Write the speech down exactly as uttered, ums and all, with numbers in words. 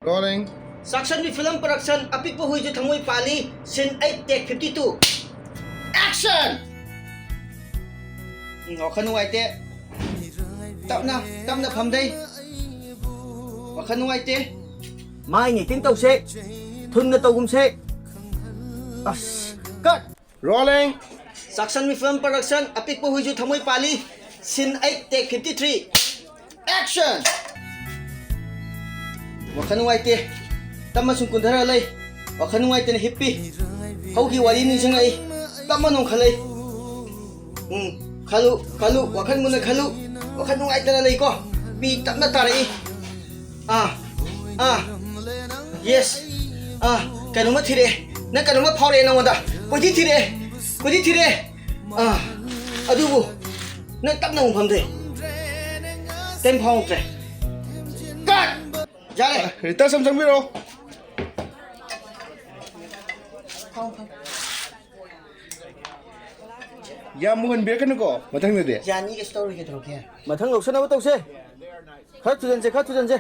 Rolling. ꯆꯥꯛꯁꯟꯕꯤ film production, ꯑꯄꯤꯛꯄ ꯍꯨꯏꯁꯨ ꯊꯃꯣꯏ ꯄꯥꯜꯂꯤ, ꯁꯤꯟ ꯑꯩꯠ, ꯇꯦꯛ ꯐꯤꯐꯇꯤ ꯇꯨ꯫ ꯑꯦꯛꯁꯟ! ꯎꯝ, ꯋꯥꯈꯜ ꯅꯨꯡꯉꯥꯏꯇꯦ꯫ ꯇꯞꯅ, ꯇꯞꯅ ꯐꯝꯗꯩ꯫ ꯋꯥꯈꯜ ꯅꯨꯡꯉꯥꯏꯇꯦ꯫ ꯃꯥꯏ ꯅꯦꯛꯇꯤꯡ ꯇꯧꯁꯦ꯫ ꯊꯨꯅ ꯇꯧꯒꯨꯝꯁꯦ꯫ ꯑꯁ, ꯀꯠ! ꯔꯣꯂꯤꯡ! ꯆꯥꯛꯁꯟꯕꯤ ꯐꯤꯂꯝ ꯄ꯭ꯔꯗꯛꯁꯟ, ꯑꯄꯤꯛꯄ ꯍꯨꯏꯁꯨ ꯊꯃꯣꯏ ꯄꯥꯜꯂꯤ, ꯁꯤꯟ ꯑꯩꯠ, ꯇꯦꯛ ꯐꯤꯐꯇꯤ ꯊ꯭ꯔꯤ꯫ ꯑꯦꯛꯁꯟ! ꯋꯥꯈꯜ ꯅꯨꯡꯉꯥꯏꯇꯦ꯫ ꯇꯞꯅ ꯁꯨꯝ ꯀꯨꯟꯊꯔ ꯂꯩ꯫ ꯋꯥꯈꯜ ꯅꯨꯡꯉꯥꯏꯇꯅ ꯍꯤꯞꯄꯤ꯫ ꯍꯧꯒꯤ ꯋꯥꯔꯤ ꯅꯤꯡꯁꯤꯡꯉꯛꯏ꯫ ꯇꯞꯅ ꯅꯣꯡꯈꯠꯂꯛꯏ꯫ ꯎꯝ, ꯈꯜꯂꯨ, ꯈꯜꯂꯨ, ꯋꯥꯈꯜ ꯃꯨꯟꯅ ꯈꯜꯂꯨ꯫ ꯋꯥꯈꯜ ꯅꯨꯡꯉꯥꯏꯇꯅ ꯂꯩꯀꯣ꯫ ꯄꯤ ꯇꯞꯅ ꯇꯥꯔꯛꯏ꯫ ꯑꯥ, ꯑꯥ, ꯌꯦꯁ꯫ ꯑꯥ, ꯀꯩꯅꯣꯝꯃ ꯊꯤꯔꯛꯑꯦ꯫ ꯅꯪ ꯀꯩꯅꯣꯝꯃ ꯐꯥꯎꯔꯛꯑꯦ ꯅꯪꯉꯣꯟꯗ꯫ ꯀꯣꯏꯊꯤ ꯊꯤꯔꯛꯑꯦ꯫ ꯀꯣꯏꯊꯤ ꯊꯤꯔꯛꯑꯦ꯫ ꯑꯥ, ꯑꯗꯨꯕꯨ ꯅꯪ ꯇꯞꯅ ꯑꯃꯨꯛ ꯐꯝꯗꯦ꯫ ꯀꯩꯝ ꯐꯥꯎꯔꯛꯇ꯭ꯔꯦ꯫ ꯀꯠ! ꯌꯥꯔꯦ꯫ ꯔꯤꯇꯥ, ꯁꯨꯝ ꯆꯪꯕꯤꯔꯛꯑꯣ꯫ ꯌꯥꯝ ꯃꯨꯍꯟꯕꯤꯔꯛꯀꯅꯨꯀꯣ ꯃꯊꯪꯗꯗꯤ꯫ ꯌꯥꯅꯤ, ꯀꯩꯁꯨ ꯇꯧꯔꯣꯏ, ꯀꯩꯗꯧꯔꯒꯦ? ꯃꯊꯪ ꯂꯧꯁꯟꯅꯕ ꯇꯧꯁꯦ꯫ ꯈꯔ ꯊꯨꯖꯟꯁꯦ, ꯈꯔ ꯊꯨꯖꯟꯁꯦ꯫